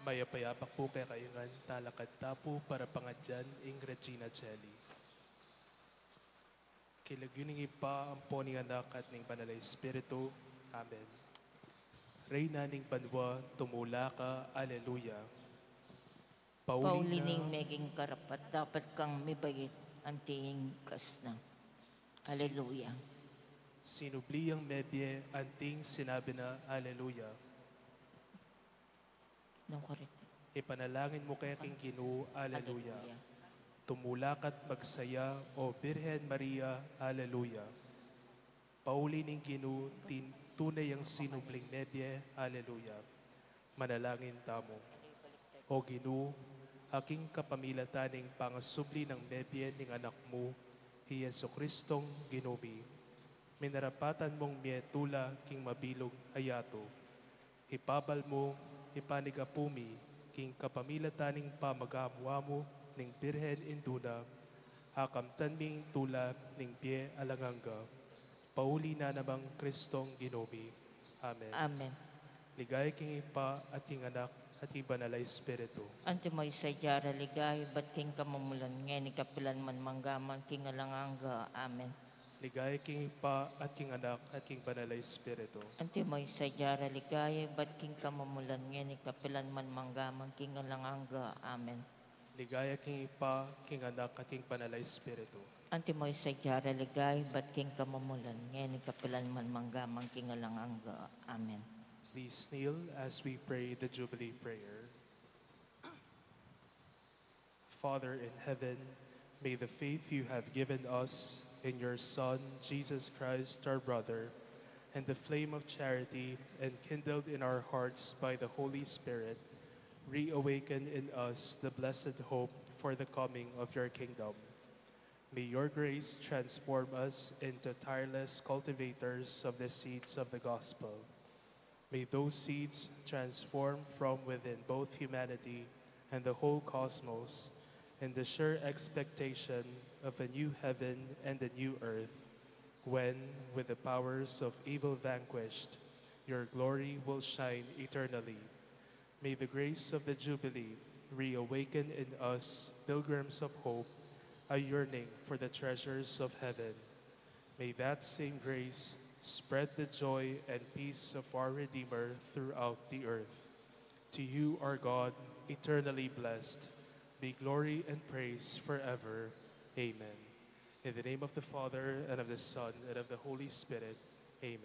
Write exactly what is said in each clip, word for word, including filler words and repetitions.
Mayap a abak pu kekayu ngan, talakad ta pu para pangadyan ing Regina Caeli. King lagyu ning Ibpa, ampo ning Anak, at ning Banal a Espiritu. Amen. Reyna ning banua, tumula ka. Aleluya. Pauli Pauli na. Ning meging karapat-dapat kang mibait anting kas na. Si- Aleluya. Sinubli yang mebie anting sinabi na, Aleluya. No, correct. Ipanalangin mu ke king Ginu, Aleluya. Aleluya. Tumula ka't magsaya, O Birhen Maria, Aleluya. Pauli ning Ginu, tin-, tune yang sinubling mebie, Aleluya. Manalangin tamu. O Ginu, a king kapamilatan ning pangasubli nang mebie ning Anak mu, i Jesucristong Ginu mi, minarapatan mung mie tula king mabilug a yatu. Ipabal mu, ipanigapu mi, king kapamilatan ning pamagamu-amu ning Birhen Indu na, akamtan ming tula ning bie alang angga. Pauli na namang Kristong Ginu mi. Amen. Amen. Ligaya king Ibpa, at king Anak, at king Banal a Espiritu. Antimo ing sadya ra ligaya, ibat king kamumulan, ngeni, kapilan man, mangga man king alang angga. Amen. Ligaya king Ibpa, at king Anak, at king Banal a Espiritu. Antimo ing sadya ra ligaya, ibat king kamumulan, ngeni, kapilan man, mangga man king alang angga. Amen. Ligaya king Ibpa, king Anak, at king Banal a Espiritu. Antimo ing sadya ra ligaya, ibat king kamumulan, ngeni, kapilan man, mangga man king alang angga. Amen. Please kneel as we pray the Jubilee prayer. Father in heaven, may the faith you have given us in your Son, Jesus Christ, our brother, and the flame of charity enkindled in our hearts by the Holy Spirit, reawaken in us the blessed hope for the coming of your kingdom. May your grace transform us into tireless cultivators of the seeds of the gospel. May those seeds transform from within both humanity and the whole cosmos in the sure expectation of a new heaven and a new earth, when, with the powers of evil vanquished, your glory will shine eternally. May the grace of the Jubilee reawaken in us, pilgrims of hope, a yearning for the treasures of heaven. May that same grace spread the joy and peace of our Redeemer throughout the earth. To you, our God, eternally blessed, be glory and praise forever. Amen. In the name of the Father, and of the Son, and of the Holy Spirit. Amen.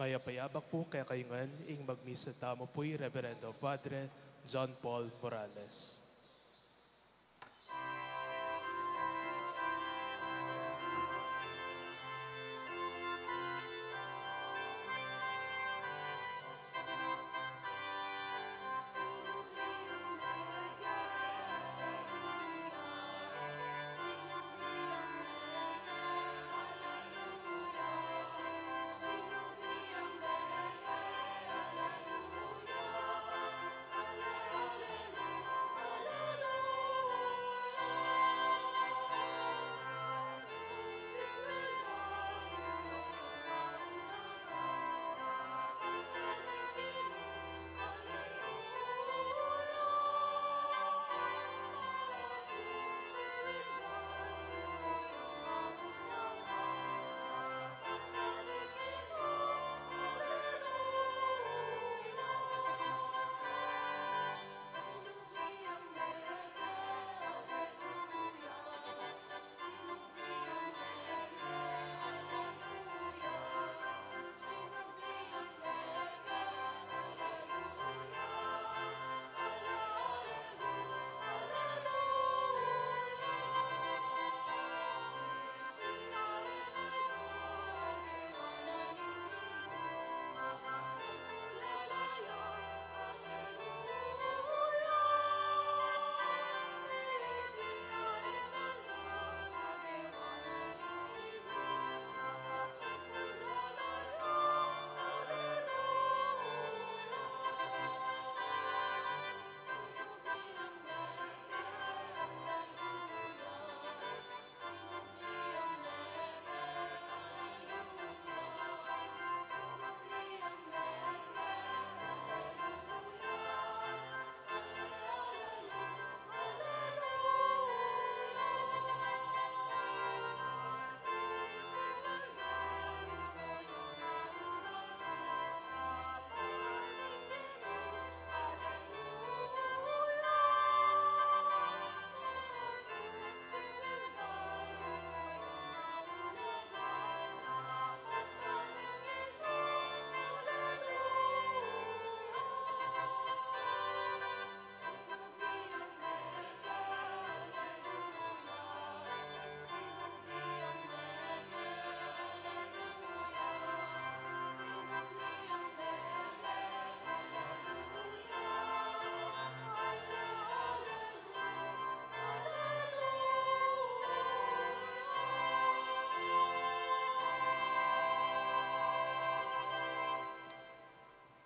Mayap a abak pu kekayu ngan. Ing magmisa tamu pu i Reverendo Padre John Paul Morales.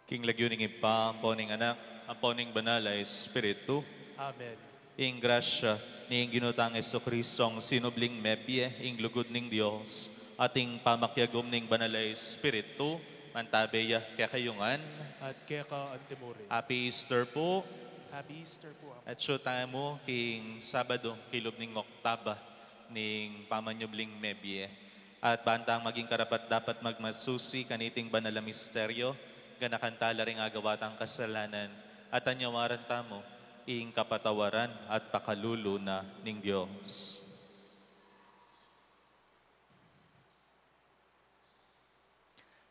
King lagyu ning Ibpa, ampo ning Anak, ampo ning Banal a Espiritu. Amen. Ing grasya ning Ginu tang Jesucristo, ing sinubling mebie, ing lugud ning Dios, at ing pamakiagum ning Banal a Espiritu, mantabe ya kekayu ngan. At keka antimurin. Happy Easter pu. Happy Easter pu, Ampo. Atyu tamu king Sabadu, kilub ning oktaba ning pamanyubling mebie. At bantang maging karapat-dapat magmasusi kaniting banal a misteryo, ganakan tala ring agawa tang kasalanan, at anyawaran tamu ing kapatawaran at pakalulu na ning Dios.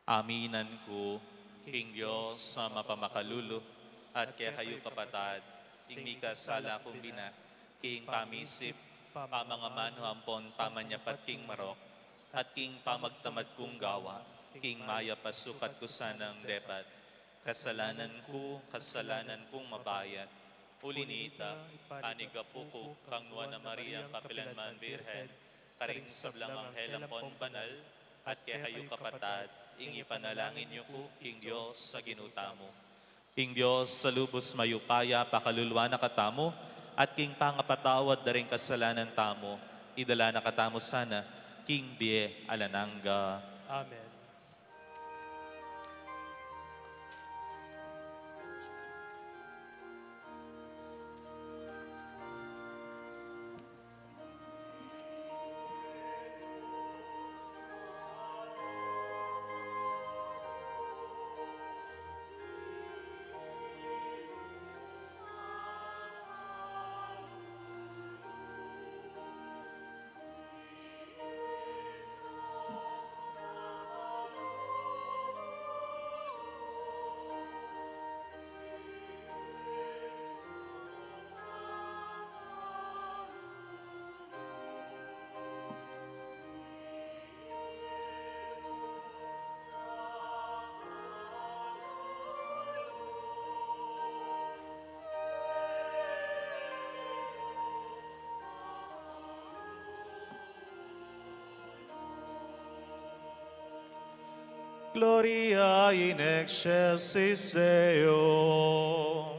Aminan ku king Dios a mapamakalulu, at kekayu kapatad, ing mikasala kung bina, king pamisip, pamangamanu ampon pamanyapat king marok, at king pamagtamad kung gawa, king mayap a sukat ku sanang depat. Kasalanan ku, kasalanan kung mabayat. Uli nita, panigapu ku kang Nuan a Maria, kapilan man Birhen, karing sablang anghel ampon banal, at kekayu kapatad, ing ipanalangin yu ku king Dios a Ginu tamu. Ing Dios a lubus mayupaya pakaluluan na katamu, at king pangapatawad da ring kasalanan tamu, idala na katamu sana king bie alang angga. Amen. Gloria in excelsis Deo.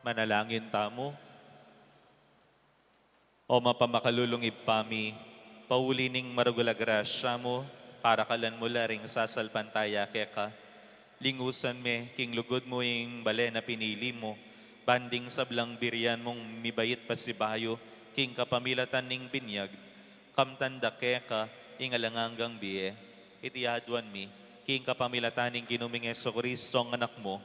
Manalangin tamu. O mapamakalulung Ibpa mi, pauli ning maragul a grasya mu, parakalan mu la ring sasalpantaya keka. Lingusan me king lugud mu ing bale na pinili mu, ban ding sablang birian mung mibait pasibayu king kapamilatan ning binyag, kamtan da keka ing alang anggang bie. Iti aduan mi king kapamilatan ning Ginu ming Jesucristo, a Anak mu,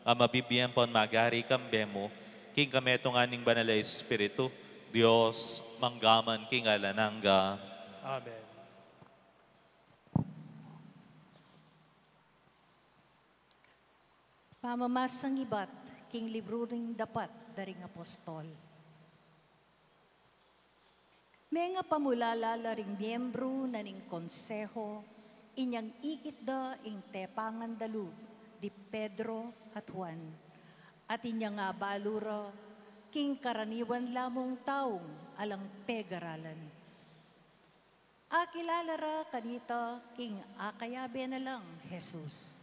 a mabibie ampon magari kambe mu, king kametungan ning Banal a Espiritu, Dios, mangga man king alang angga. Amen. Pamamasang ibat king libru ning Dapat da ring Apostol. Mengapamulala la ring miembru na ning konseho, inyang ikit da ing tepangan da lub di Pedro at Juan, at inyang abalu ra king karaniwan la mung taung alang pegaralan. Akilala ra kanita king akayabe na lang Jesus.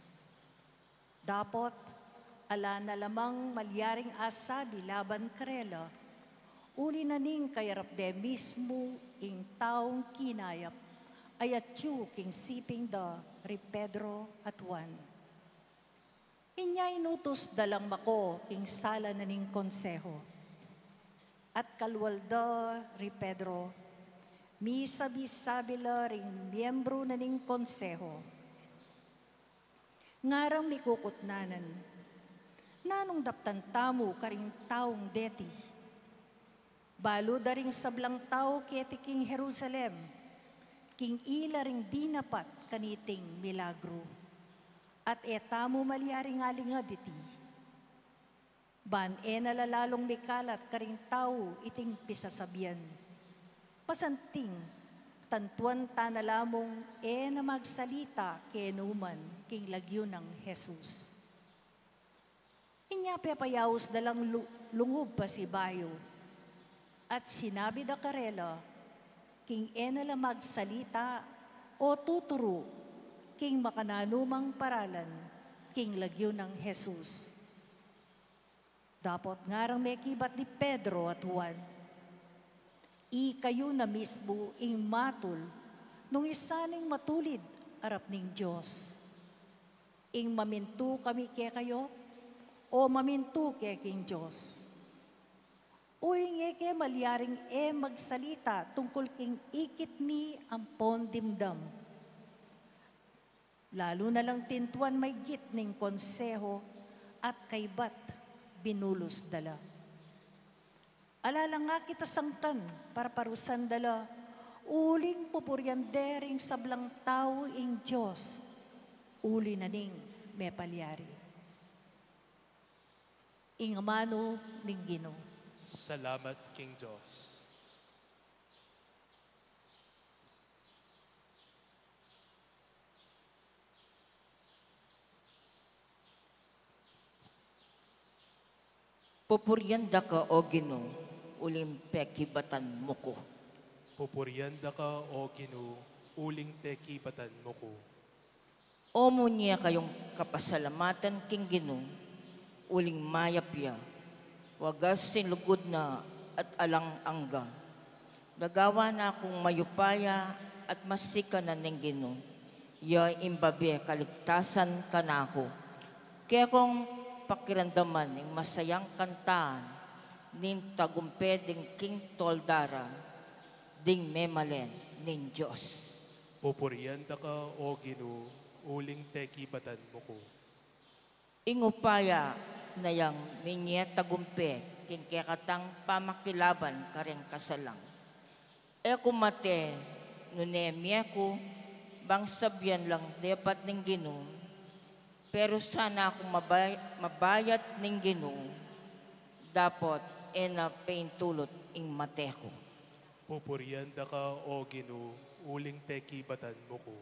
Dapot ala na la mang malyaring asabi laban karela, uli na ning kayarap de mismu ing taung kinayap a yatyu king siping da ri Pedro at Juan. Inya inutus da lang mako king sala na ning konseho. At kalwal da ri Pedro, misabi-sabi la ring miembru na ning konseho, ngarang mikukutnanan, nanung daptan tamu karing taung deti? Balu da ring sablang tau keti king Jerusalem, king ila ring dinapat kaniting milagru, at e tamu malyaring alingad iti. Ban e na la lalung mikalat karing tau iting pisasabian. Pasanting, tantuan ta na la mung e na magsalita kenu man king lagyu nang Jesus. Inya pepayaus da lang lu-, lungub pasibayu. At sinabi da karela, king e na la magsalita o tuturu king makananu mang paralan king lagyu nang Jesus. Dapot ngarang mekibat di Pedro at Juan, ikayu na mismu ing matul nung isa ning matulid arap ning Dios. Ing mamintu kami kekayu, o mamintu ke king Dios? Uling e ke malyaring e magsalita tungkul king ikit mi ampon dimdam. Lalu na lang tintuan maygit ning konseho at kaybat binulus da la. Ala lang akit a sangkan parparusan da la, uling pupurian de ring sablang tau ing Dios, uli na ning mepalyari. Ing amanu ning Ginu. Salamat king Dios. Pupurian da ka, O Ginu, uling pekibatan mu ku. Pupurian da ka, O Ginu, uling pekibatan mu ku. O munie kayung kapasalamatan king Ginu, uling mayap ya, wagas ing lugud na at alang angga. Gagawan na kung mayupaya at masikanan ning Ginu, ya ing babe kaligtasan kanaku. Kekong pakiramdaman ing masayang kantaan ning tagumpe ding king tolda ra ding memalen ning Dios. Pupurian da ka, O Ginu, uling pekibatan mu ku. Ing upaya na yang minie tagumpe king kekatang pamakilaban kareng kasalang. E ku mate nune mie ku bang sabian lang depat ning Ginu, peru sana kung mabay-, mabayat ning Ginu, dapot e na peintulut ing mate ku. Pupurian da ka, O Ginu, uling pekibatan mu ku.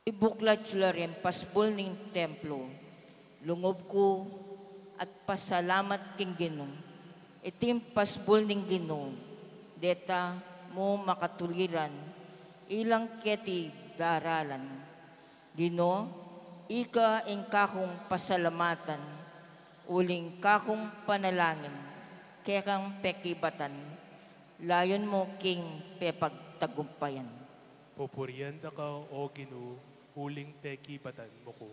Ibuklat yu la ring pasbul ning templo, lungub ku at pasalamat king Ginu. Iting pasbul ning Ginu, deta mu makatuliran, ilang keti daralan. Ginu, ika ing kakung pasalamatan, uling kakung panalangin, kekang pekibatan, layun mu king pepagtagumpayan. Pupurian da ka, O Ginu, uling pekibatan mu ku.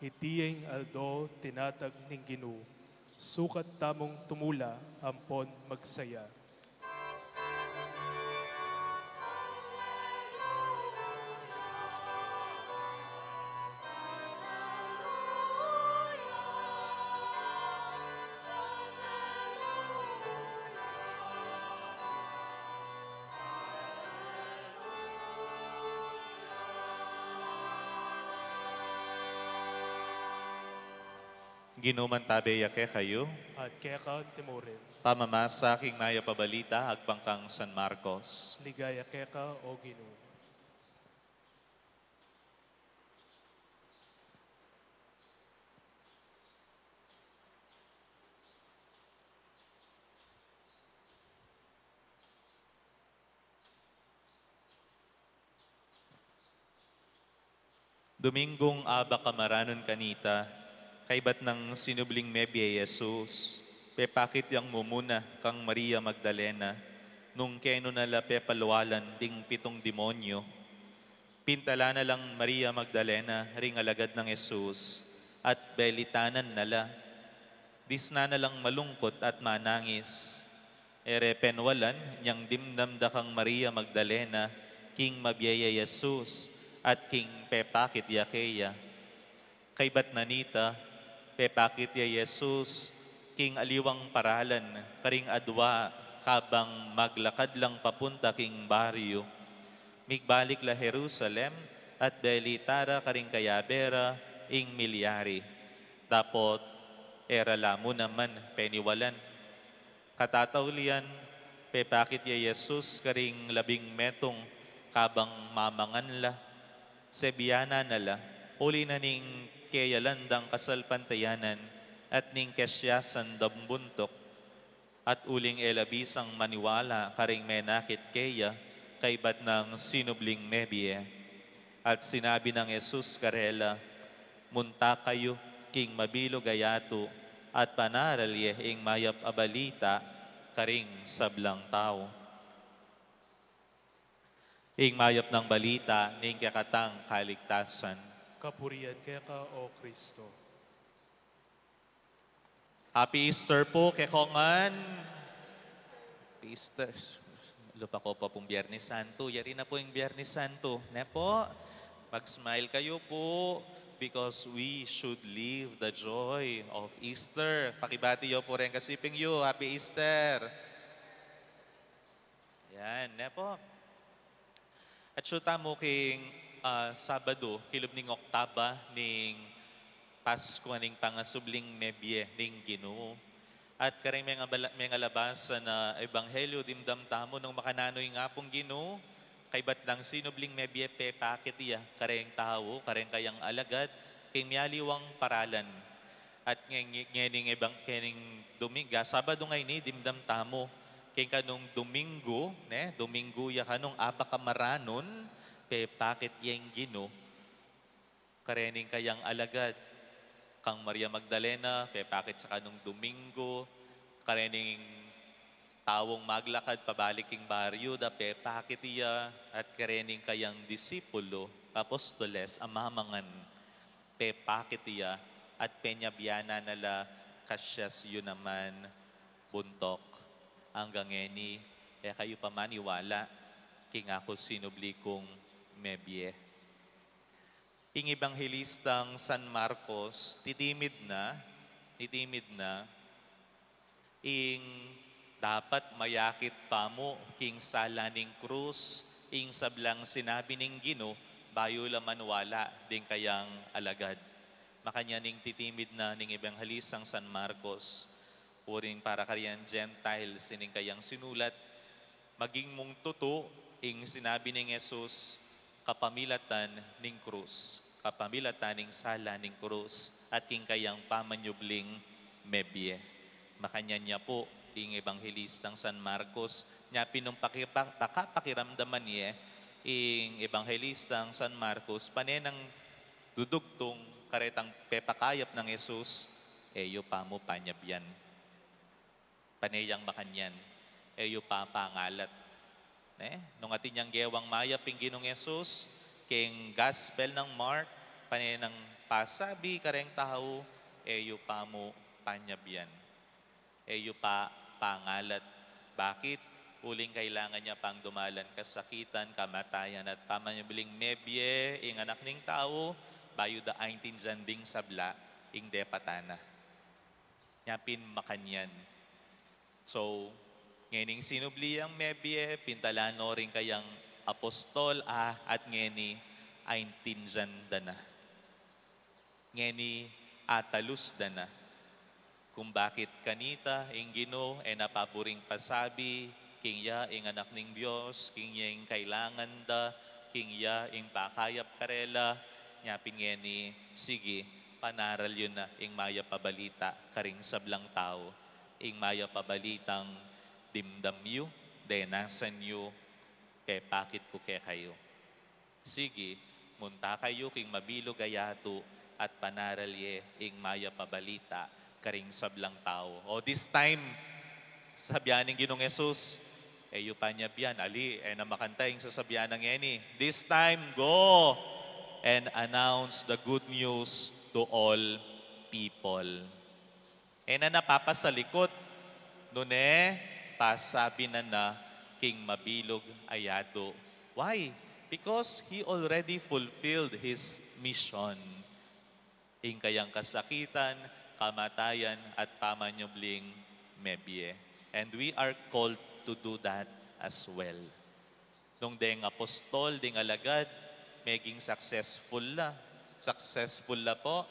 Iti ing aldo tinatag ning Ginu, sukat tamung tumula ampon magsaya. Ginu mantabe ya kekayu. At keka antimurin. Pamamasa king mayap a balita agpang kang San Marcos. Ligaya keka, O Ginu. Dominggung abak a maranun kanita, kaybat nang sinubling mebie i Jesus, pepakit yang mumuna kang Maria Magdalena, nung kenu na la pepalwalan ding pitung demonyu. Pintala na lang Maria Magdalena ring alagad nang Jesus, at belitanan na la. Disnan na lang malungkut at manangis. E re penwalan yang dimdam da kang Maria Magdalena king mabie ya i Jesus at king pepakit ya keya. Kaybat na nita, pepakit ya i Jesus king aliwang paralan karing adua kabang maglakad lang papunta king baryu. Migbalik la Jerusalem at belita ra karing kayabe ra ing milyari. Dapot e ra la mu naman peniwalan. Katataulian, pepakit ya i Jesus karing labing metung kabang mamangan la. Sebianan na la, uli na ning keyalan dang kasalpantayanan at ning kesiasan dang buntuk, at uling e la bisang maniwala karing menakit keya kaybat nang sinubling mebie. At sinabi nang Jesus karela, "Munta kayu king mabilug a yatu at panaral ye ing mayap a balita karing sablang tau." Ing mayap nang balita ning kekatang kaligtasan. Kapurian keka, O Kristo. Happy Easter pu kekongan. Happy Easter. Lupa ko pa pung Biyernes Santo. Yari na pu ing Biyernes Santo. Ne pu? Mag-smile kayu pu, because we should live the joy of Easter. Pakibati yu pu reng kasiping yu, Happy Easter. Yan, ne pu? Atsu tamu king, ah, Sabadu, kilub ning oktaba ning Pasku ning pangasubling mebie ning Ginu. At kareng mengabala-, mengalabas a ebanghelyu, dimdam tamu nung makananu ing Apung Ginu, kaybat nang sinubling mebie pepakit ya kareng tau, kareng kayang alagad, king mialiwang paralan. At nge-, nge-, ngening ebang-, ngening Duming-, ga Sabadu ngeni, dimdam tamu king kanung Duminggu, ne? Duminggu ya kanung abak a maranun, pepakit ya ing Ginu karening kayang alagad. Kang Maria Magdalena, pepakit ya kanung Duminggu, karening taung maglakad pabalik king baryu da, pepakit ya, at karening kayang disipulu, apostoles, a mamangan, pepakit ya, at penyabianan na la, kasias yu naman, buntuk. Anggang ngeni, e kayu pa maniwala king aku sinubli kung mebie. Ing Ebanghelistang San Marcos, titimid na, titimid na, ing dapat mayakit pa mu king sala ning krus, ing sablang sinabi ning Ginu, bayu la maniwala ding kayang alagad. Makanyan ing titimid na ning Ebanghelistang San Marcos, uling para kareng Gentiles, ining kayang sinulat, maging mung tutu ing sinabi ning Jesus, kapamilatan ning krus, kapamilatan ning sala ning krus, at king kayang pamanyubling mebie. Makanyan ya pu, ing Ebanghelistang San Marcos, nya pin nung pakipa-, pakapakiramdaman ye, ing Ebanghelistang San Marcos, pane nang dudugtung karetang pepakayap nang Jesus, e yu pa mu panyabian. Pane yang makanyan, e yu pa pangalat. Ne? Nung atin yang gewang mayap ing Ginung Jesus, king Gospel nang Mark, pane nang pasabi kareng tau, e yu pa mu panyabian. E yu pa pangalat. Bakit? Uling kailangan ya pang dumalan kasakitan, kamatayan, at pamanyubling mebie ing Anak ning Tau, bayu da aintindian ding sabla ing depatan na. Nya pin makanyan. So, ngening sinubli yang mebie, pintalan no ring kayang apostol, a, at ngeni aintindian da na. Ngeni atalus da na. Kung bakit kanita ing Ginu e na paburing pasabi, king ya ing Anak ning Dios, king ya ing kailangan da, king ya ing pakayap karela, nya pin ngeni, sige, panaral yu na ing mayap a balita karing sablang tau, ing mayap a balitang dimdam yu, denasan yu, pepakit ku kekayu. Sige, munta kayu king mabilug a yatu at panaral ye ing mayap a balita karing sablang tau. O, this time, sabian ning Ginung Jesus, e yu panyabian, ali, e na makanta ing sasabian na ngeni. This time, go and announce the good news to all people. E na na papasalikut, nune pasabi na na king mabilug a yatu. Why? Because he already fulfilled his mission. Ing kayang kasakitan, kamatayan, at pamanyubling mebie. And we are called to do that as well. Nung deng apostol, deng alagad, meging successful la. Successful la po.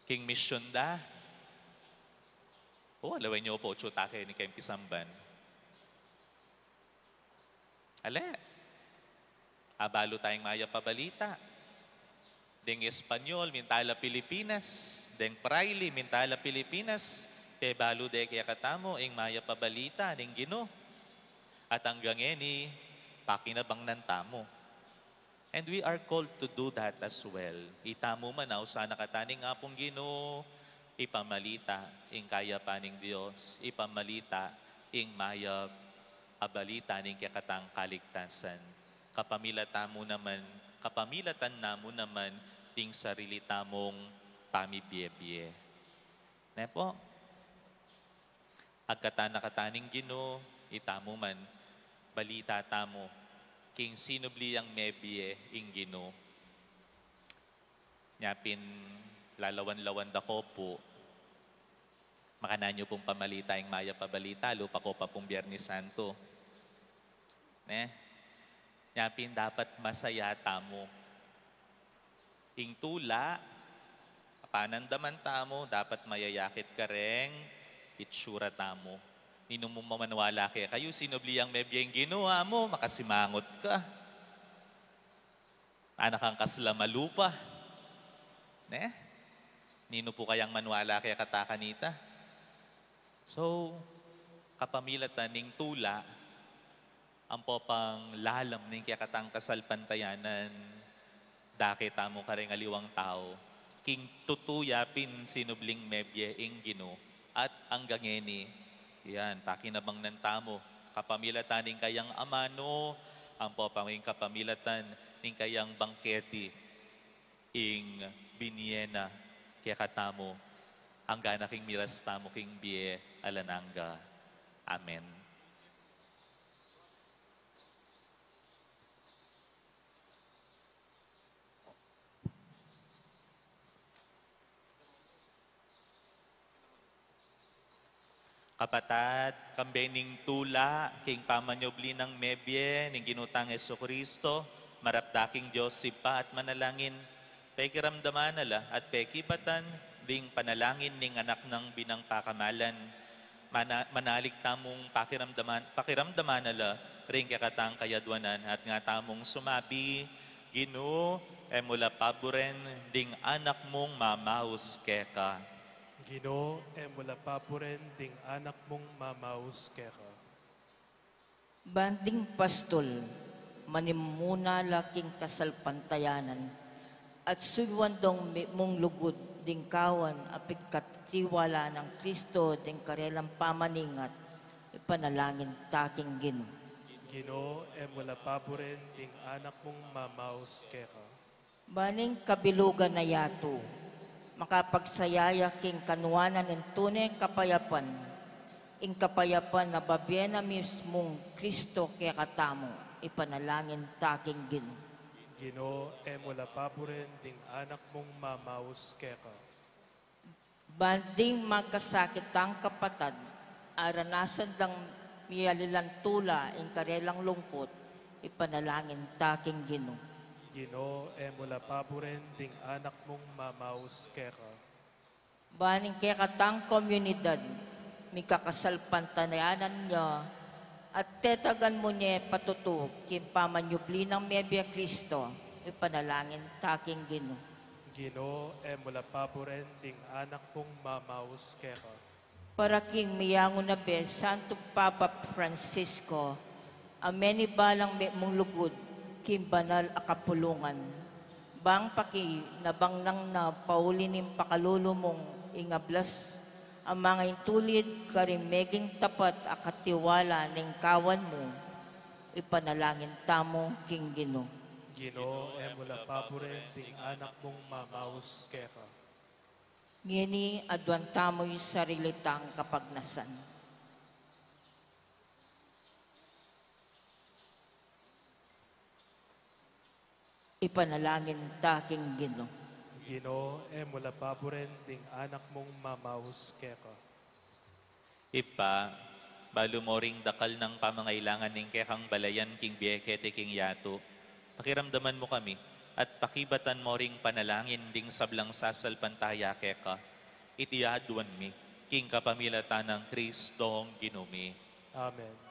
King misyun da. O, alawen yu po, tsu ta keni keng pisamban. Ale. Abalu tayung mayap a balita. Deng Espanyol, minta la Pilipinas. Deng Praile, minta la Pilipinas. Pebalu de kekatamu ing mayap a balita ning Ginu. At anggang ngeni, pakinabangnan tamu. And we are called to do that as well. Itamu man, ausan na katamu ning Apung Ginu, ipamalita ing kayapan ning Dios, ipamalita ing mayap a balita ning kekatang kaligtasan. Kapamilatan mu naman, kapamilatan namu naman ding sarili tamung pamibiebie. Ne po? Agkatan na katamu ning Ginu, itamu man, balita tamu, king sinubli yang mebie ing Ginu. Nya pin lalawan-lawan da ko pu, makananu pung pamalita ing mayap a balita, lupa ko pa pung Biernes Santo. Ne? Nya pin dapat masaya tamu. Ing tula, panandaman tamu, dapat mayayakit kareng itsura tamu. Ninu mu maniwala kekayu, sinubli yang mebie ing Ginu, amu, makasimangut ka. Anak kang kasla malupa. Ne? Ninu pu kayang maniwala kekata kanita? So, kapamilatan ning tula, ampo pang lalam ning kekatang kasalpantayanan, dake tamu kareng aliwang tau, king tutu ya pin sinubling mebie ing Ginu, at anggang ngeni, yan, pakinabangnan tamu, kapamilatan ning kayang amanu, ampo pang ing kapamilatan ning kayang bangketi, ing binie na kekatamu, angga na king miras tamu king bie alang angga. Amen. Kapatad, kambe ning tula king pamanyubli nang mebie ning Ginu tang Jesucristo, marap da king Dios Ibpa at manalangin, pekiramdaman na la at pekibatan ding panalangin ning Anak nang Binang Pakamalan. Mana-, manalig tamung pakiramdaman, pakiramdaman na la ring kekatang kayadwanan at nga tamung sumabi, Ginu, e mu la paburen ding anak mung mamaus keka. Ginu, e mu la paburen ding anak mung mamaus keka. Ban ding pastol, manimuna la king kasalpantayanan, at suyuan dong mi-, mung lugud ding kawan a pigkatiwala nang Kristo ding karelang pamaningat, ipanalangin ta king Ginu. Ginu, e mu la paburen ding anak mung mamaus keka. Ban ing kabilugan a yatu, makapagsaya ya king kanuanan ning tune kapayapan, ing kapayapan a babie na mismung Kristo kekatamu, ipanalangin ta king Ginu. Ginu, e mu la paburen ding anak mung mamaus keka. Ban ding magkasakit tang kapatad, aranasan dang miyalilan tula ing karelang lungkut, ipanalangin ta king Ginu. Ginu, e mu la paburen ding anak mung mamaus keka. Ban ing kekatang komunidad, mikakasalpantayanan ya, at tetagan mu ne patutu king pamanyubli nang mebie Kristo, ipanalangin ta king Ginu. Ginu, e mu la paburen ding anak mung mamaus keka. Para king meyangu na be Santo Papa Francisco, a menibalang memung lugud king banal a kapulungan. Bang pakinabang nang na pauli ning pakalulu mung ing ablas a mangaintulid karing meging tapat a katiwala ning kawan mu, ipanalangin tamu king Ginu. Ginu, e mu la paburen ding anak mung mamaus keka. Ngeni aduan tamu ing sarili tang kapagnasan. Ipanalangin ta king Ginu. Ginu, e mu la paburen ding anak mung mamaus keka. Ibpa, balu mo ring dakal nang pamangailangan ning kekang balayan king bie keti king yatu, pakiramdaman mu kami, at pakibatan mo ring panalangin ding sablang sasalpantaya keka. Iti aduan mi king kapamilatan nang Kristong Ginu mi. Amen.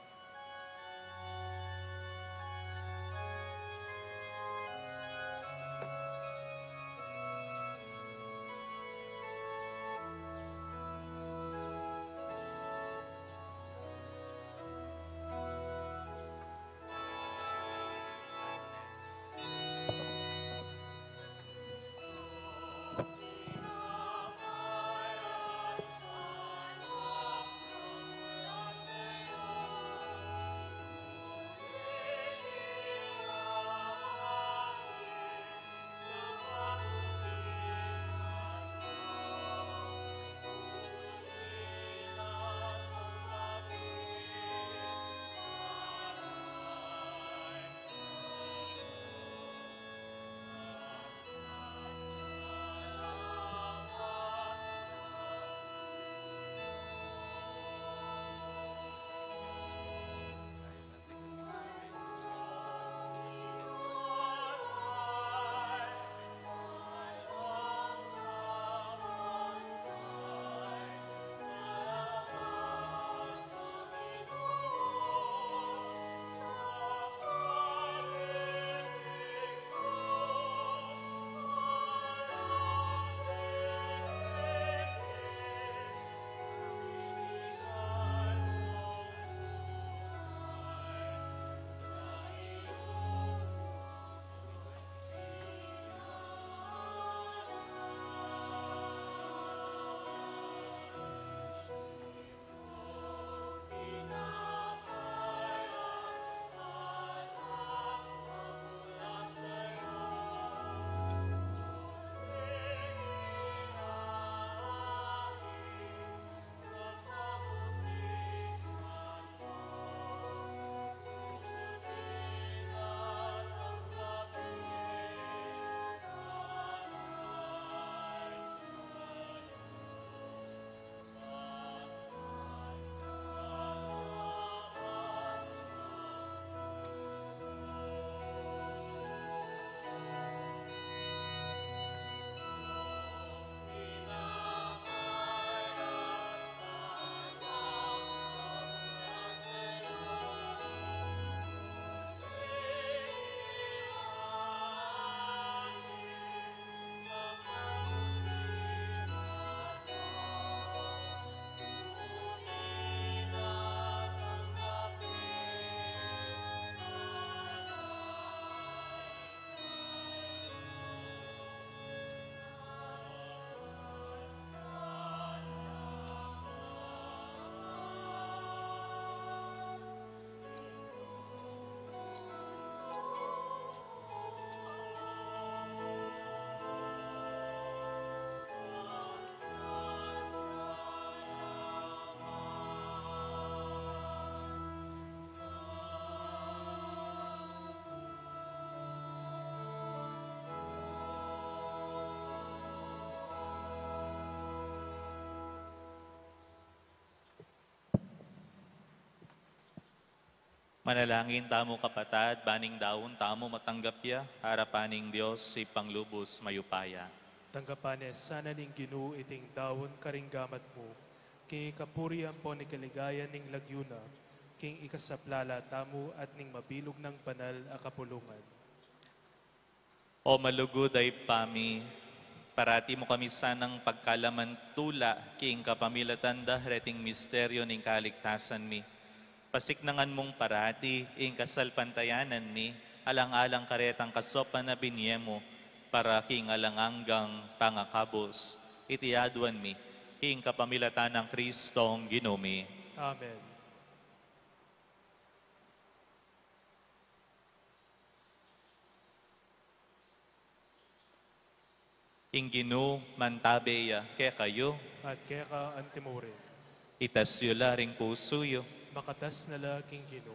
Manalangin tamu, kapatad, ban ing daun tamu matanggap ya arapan ning Dios, Ibpang lubus mayupaya. Tanggapan ne sana ning Ginu iting daun karing gamat mu, king ikapuri ampon ikaligaya ning lagyu na, king ikasaplala tamu at ning mabilug nang banal a kapulungan. O malugud a Ibpa mi, parati mu kami sanang pagkalamantula king kapamilatan da reting misteryo ning kaligtasan mi. Pasiknangan mung parati ing kasalpantayanan mi, alang-alang karetang kasopan a binye mu, para king alang anggang pangakabus. Iti aduan mi king kapamilatan nang Kristong Ginu mi. Amen. Ing Ginu mantabe ya kekayu. At keka antimurin. Itas yu la ring pusu yu. Makatas na la king Ginu.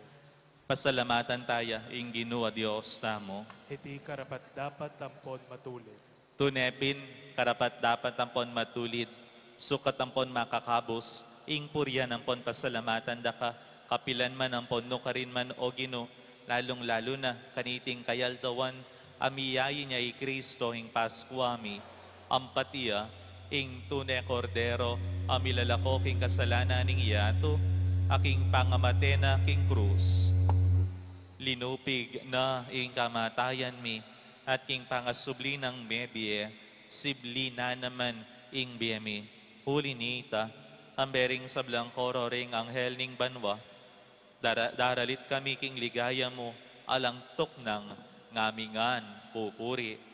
Pasalamatan taya ing Ginu a Dios tamu. Iti karapat-dapat ampon matulid. Tune pin, karapat-dapat ampon matulid, sukat ampon makakabus, ing purian ampon pasalamatan da ka, kapilan man ampon nukarin man, O Ginu, lalung-lalu na kaniting kayaldawan a miyain ya i Kristo ing Paskua mi, ampat iya ing tune Kordero a milalako king kasalanan ning yatu, a king pangamate na king krus. Linupig na ing kamatayan mi, at king pangasubli nang mebie, sibli na naman ing bie mi. Uli nita, ambe ring sablang koro ring anghel ning banua, dara-, daralit kami king ligaya mu, alang tuknang ngamingan pupuri.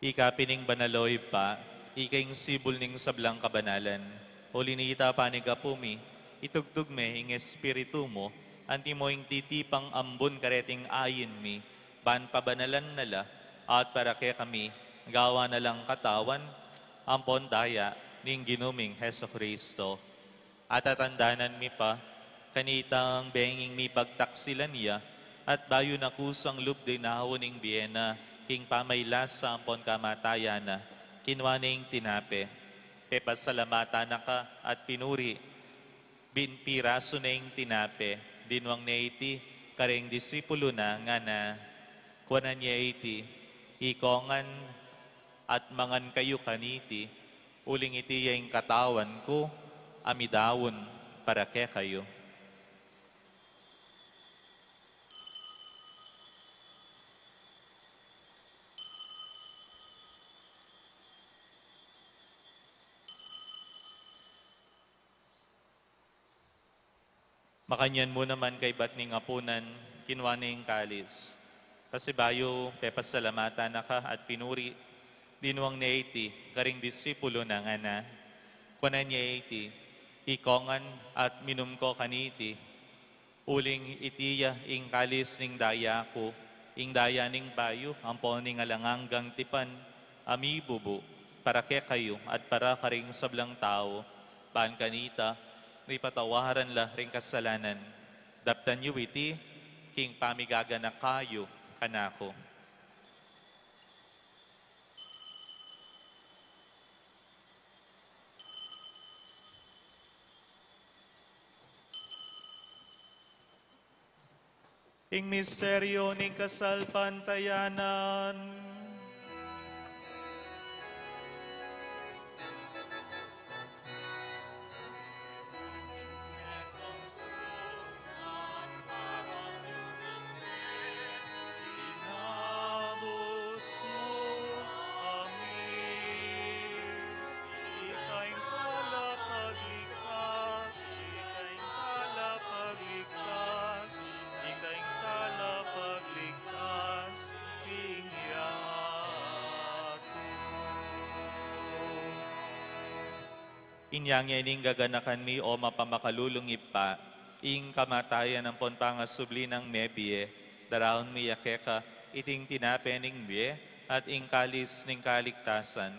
Ika pin ing banal, o Ibpa, ika ing sibul ning sablang kabanalan. Uli nita, panigapu mi, itugtug me ing Espiritu mu, antimo ing titipang ambun kareting ain mi, ban pabanalan na la, at para kekami, gawan na lang katawan ampon daya ning Ginu ming Jesucristo. At tatandanan mi pa, kanitang benging mipagtaksilan ya, at bayu na kusang lub dinaun ing bie na, king pamaylasa ampon kamatayan na, kinua ne ing tinape, pepasalamatan na ka at pinuri, bin pirasu ne ing tinape, dinwang ne iti karing disipulu na, ngana, kuanan ye iti, ikongan at mangan kayu kaniti, uling iti ya ing katawan ku a midaun para kekayu. Makanyan mu naman kaybat ning apunan, kinua ne ing kalis. Pasibayu, pepasalamatan na ka at pinuri, dinwang ne iti karing disipulu na, ngana, kuanan ye iti, ikongan at minum ko kaniti, uling iti ya ing kalis ning daya ku, ing daya ning bayu ampon ning alang anggang tipan, a mibubu para kekayu at para karing sablang tau, ban kanita, Ipatawaran la ring kasalanan. Daptan yu iti king pamigaganaka yu kanaku. Ing misteryu ning kasalpantayanan. Ika ing talapagligtas, ika ing talapagligtas, ika ing talapagligtas king yatu. Inya ngening gaganakan mi, o mapamakalulung Ibpa, ing kamatayan ampon pangasubli nang mebie, daraun mi ya keka iting tinape ning bie at ing kalis ning kaligtasan.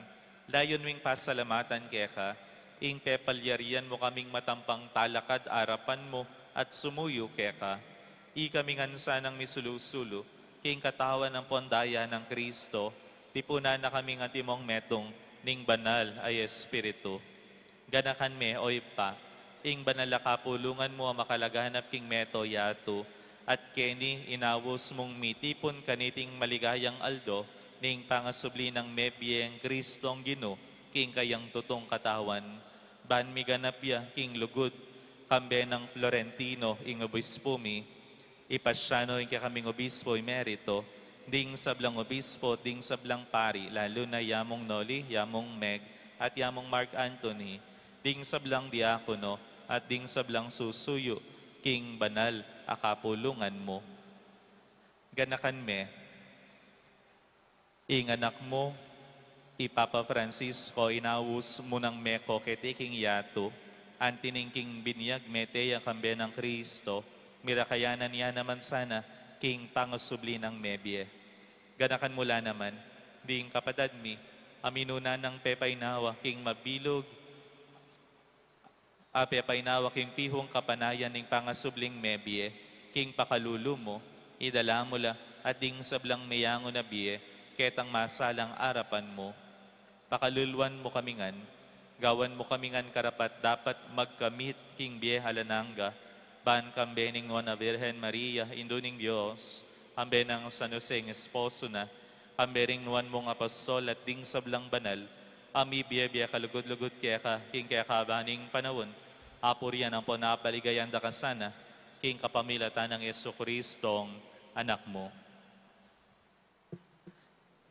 Layun ming pasalamatan keka ing pepalyarian mu kaming matampang talakad arapan mu at sumuyu keka. Ikami ngan sanang misulu-sulu king katawan ampon daya nang Kristo, tipunan na kaming antimong metung ning Banal a Espiritu. Ganakan me, o Ibpa, ing banal a kapulungan mu a makalaganap king mabilug a yatu, at keni inaus mung mitipun kaniting maligayang aldo ning pangasubli nang mebieng Kristong Ginu king kayang tutung katawan. Ban miganap ya king lugud, kambe nang Florentino ing obispu mi, ipasya no ing kekaming obispu emerito, ding sablang obispu, ding sablang pari, lalu na ya mung Noli, ya mung Meg, at ya mung Mark Anthony, ding sablang diakono, at ding sablang susuyu king banal a kapulungan mu. Ganakan me ing anak mu, i Papa Francisco, inaus mu nang meko keti king yatu, anti ning king binyag mete ya kambe nang Kristo, mirakayanan ya naman sana king pangasubli nang mebie. Ganakan mu la naman ding kapatad mi a minuna nang pepainawa king mabilug a pepainawa king pihung kapanayan ning pangasubling mebie, king pakalulu mu, idala mu la at ding sablang meyangu na bie ketang masalang arapan mu. Pakaluluan mu kami ngan, gawan mu kami ngan karapat-dapat magkamit king bie alang angga, ban kambe ning Nuan a Virgen Maria, Indu ning Dios, kambe nang San Jose ing esposo na, kambe ring nuan mung apostol at ding sablang banal a mibie-bie kalugud-lugud keka king kekaban ning panaun, apurian ampon apaligayan da ka sana, king kapamilatan nang Jesucristong Anak mu.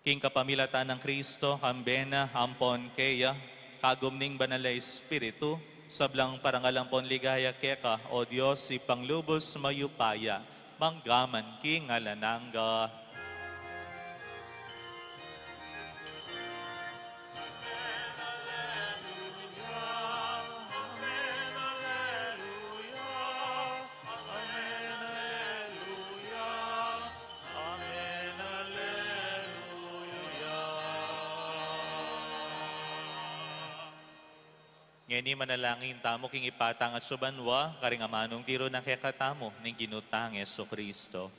King kapamilatan nang Kristo, kambe na ampon keya, kagum ning Banal a Espiritu, sablang parangal ampon ligaya keka, o Dios, Ibpang lubus mayupaya, mangga man king alang angga. Amen, aleluya. Amen, aleluya. Ngeni manalangin tamu king Ibpa tang atsu banua, karing amanung tiru na kekatamu ning Ginu tang Jesucristo.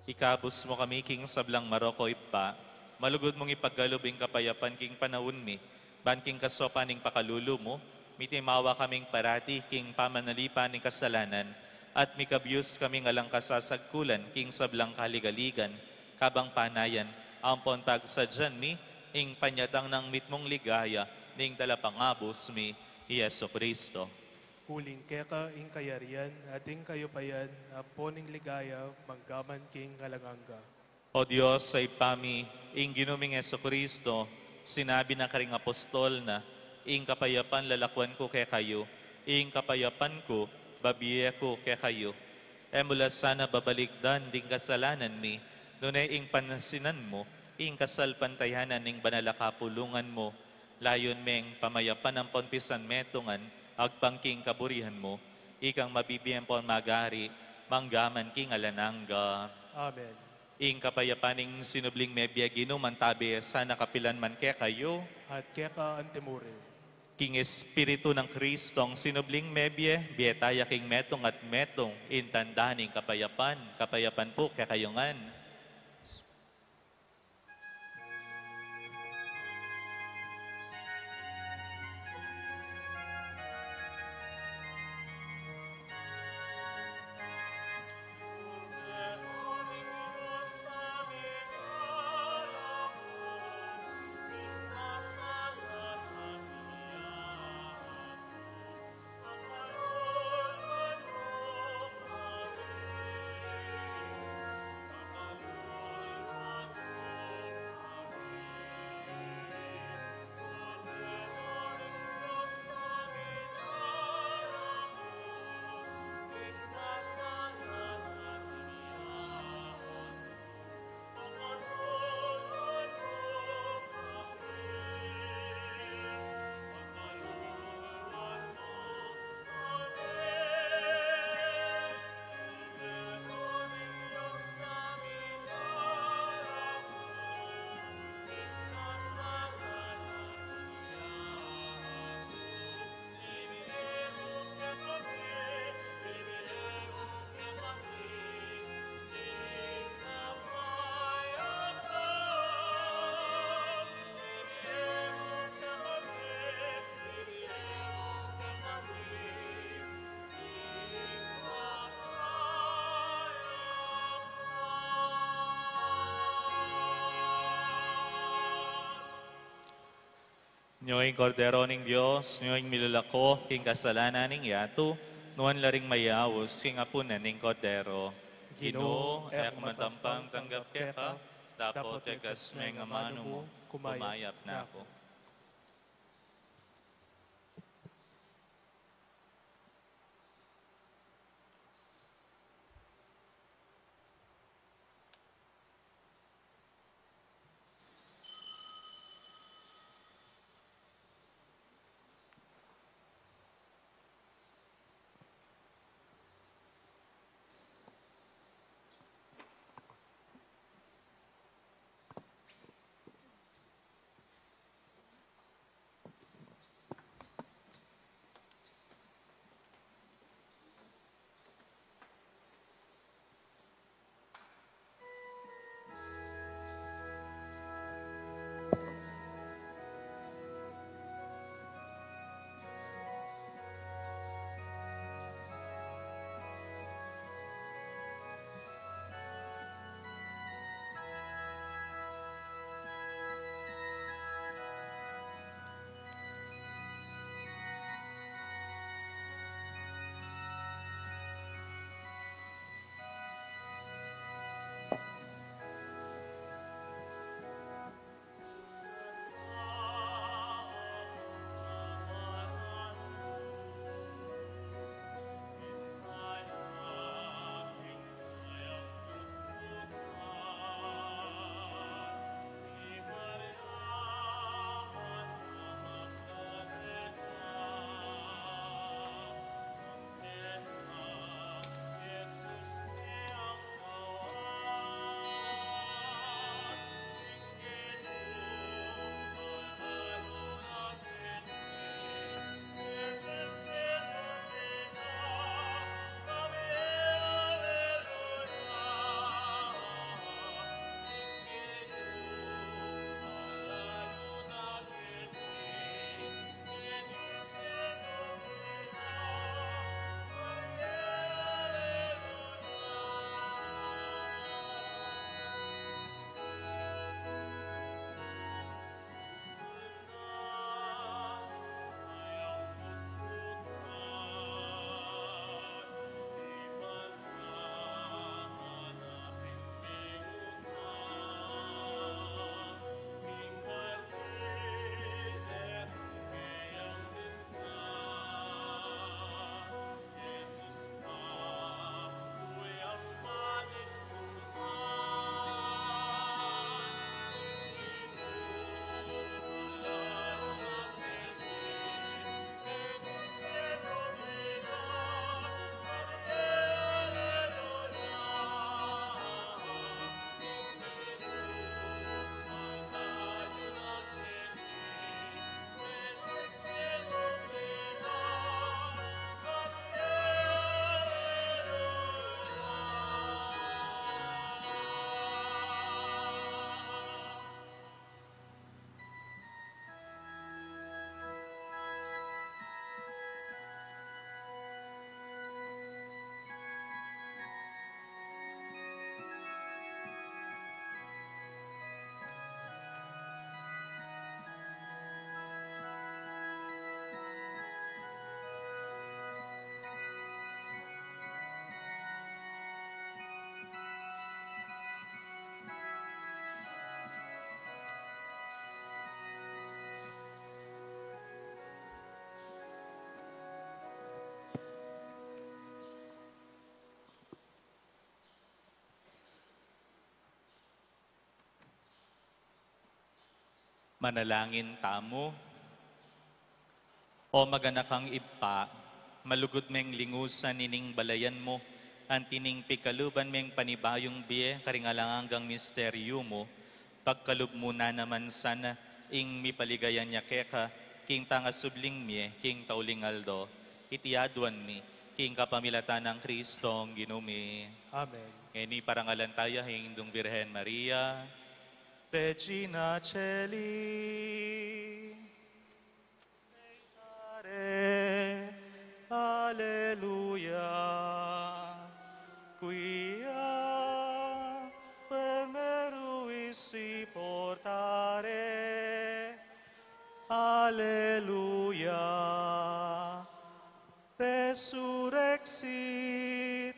Ikabus mu kami king sablang marok, O Ibpa, malugud mung ipagkalub ing kapayapan king panaun mi, ban king kasaupan ning pakalulu mu, mitimawa kaming parati king pamanalipan ning kasalanan, at mikabus kaming alang kasasagkulan king sablang kaligaligan, kabang panayan, ampon pagsadyan mi, ing panyatang nang mitmung ligaya, ning talapangabus mi, i Jesu Cristo. Uling keka ing kayarian, at ing kayupayan, ampon ing ligaya, manggaman king alang angga. O Dios, a Ibpa mi, ing Ginu ming Jesu Cristo, sinabi na karing apostol na, ing kapayapan lalakwan ku kekayu, ing kapayapan ku, babie ku kekayu. E mu la sana babalikdan ding kasalanan mi, nune ing panasinan mu, ing kasalpantayanan ning banal a kapulungan mu, layun meng pamayapan ampon pisanmetungan, agpang king kaburian mu, ikang mabibie ampon mag-ari, manggaman king alang angga. Amen. Ing kapayapan ning sinubling mebie, Ginu, mantabe sana kapilan man kekayu. At keka antimurin. King Espiritu nang Kristong sinubling mebie, bie taya king metung at metung, ing tanda ning kapayapan, kapayapan pu kekayu ngan. Nyo ing Kordero ning Dios, nyo ing milalako king kasalanan ning yatu, nuan la ring mayaus king apunan ning Kordero. Ginu, e ku matampang tanggap keka, dapot tigas me ing amanu mu, kumayap na ku. Manalangin tamu. O maganakang Ibpa, malugud meng lingusan ining balayan mu, anti ning pigkaluban meng panibayung bie karing alang anggang misteryu mu, pagkalub mu na naman sana ing mipaligaya ya keka king pangasubling mie king tauling aldo. Iti aduan mi king kapamilatan nang Kristong Ginu mi. Amen. Ngeni parangalan taya ing Indung Birhen Maria. Regina Caeli, laetare, alleluia. Quia per me ruissi portare, alleluia. Resurrexit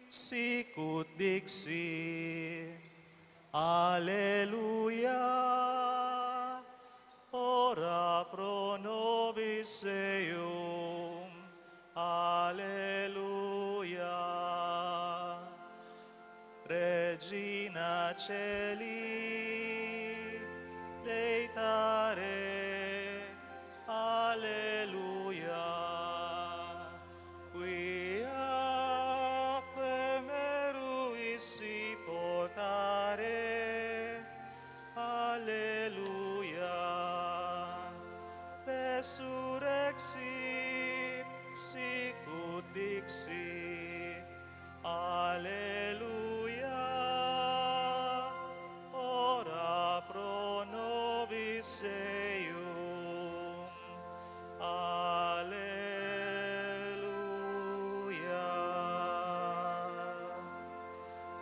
sicut dixit, alleluia. Ora pro nobis eum, alleluia. Regina Caeli, laetare, alleluia. Quia per me ruissi portare, alleluia. Resurrexit sicut dixit, alleluia. Ora pro nobis eum, alleluia.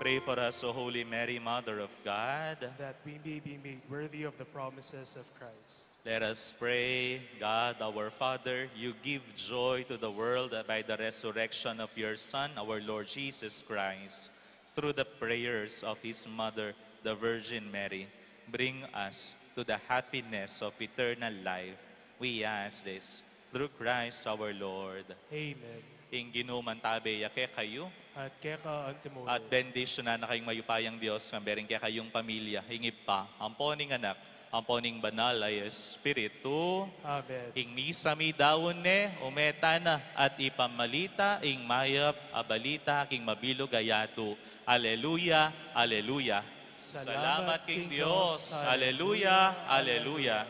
Pray for us, O Holy Mary, Mother of God. That we may be made worthy of the promises of Christ. Let us pray. God, our Father, you give joy to the world by the resurrection of your Son, our Lord Jesus Christ. Through the prayers of his mother, the Virgin Mary, bring us to the happiness of eternal life. We ask this through Christ our Lord. Amen. Ing Ginu mantabe ya kekayu. At keka antimurin. At bendisyunan na kayung mayupayang Dios, kambe ring kekayung pamilya, ing Ibpa, ampo ning Anak, ampo ning Banal a Espiritu. Amen. Ing misa midaun ne, ume tana, at ipamalita ing mayap a balita king mabilug a yatu. Alleluia, alleluia. Salamat king Dios. Alleluia, alleluia.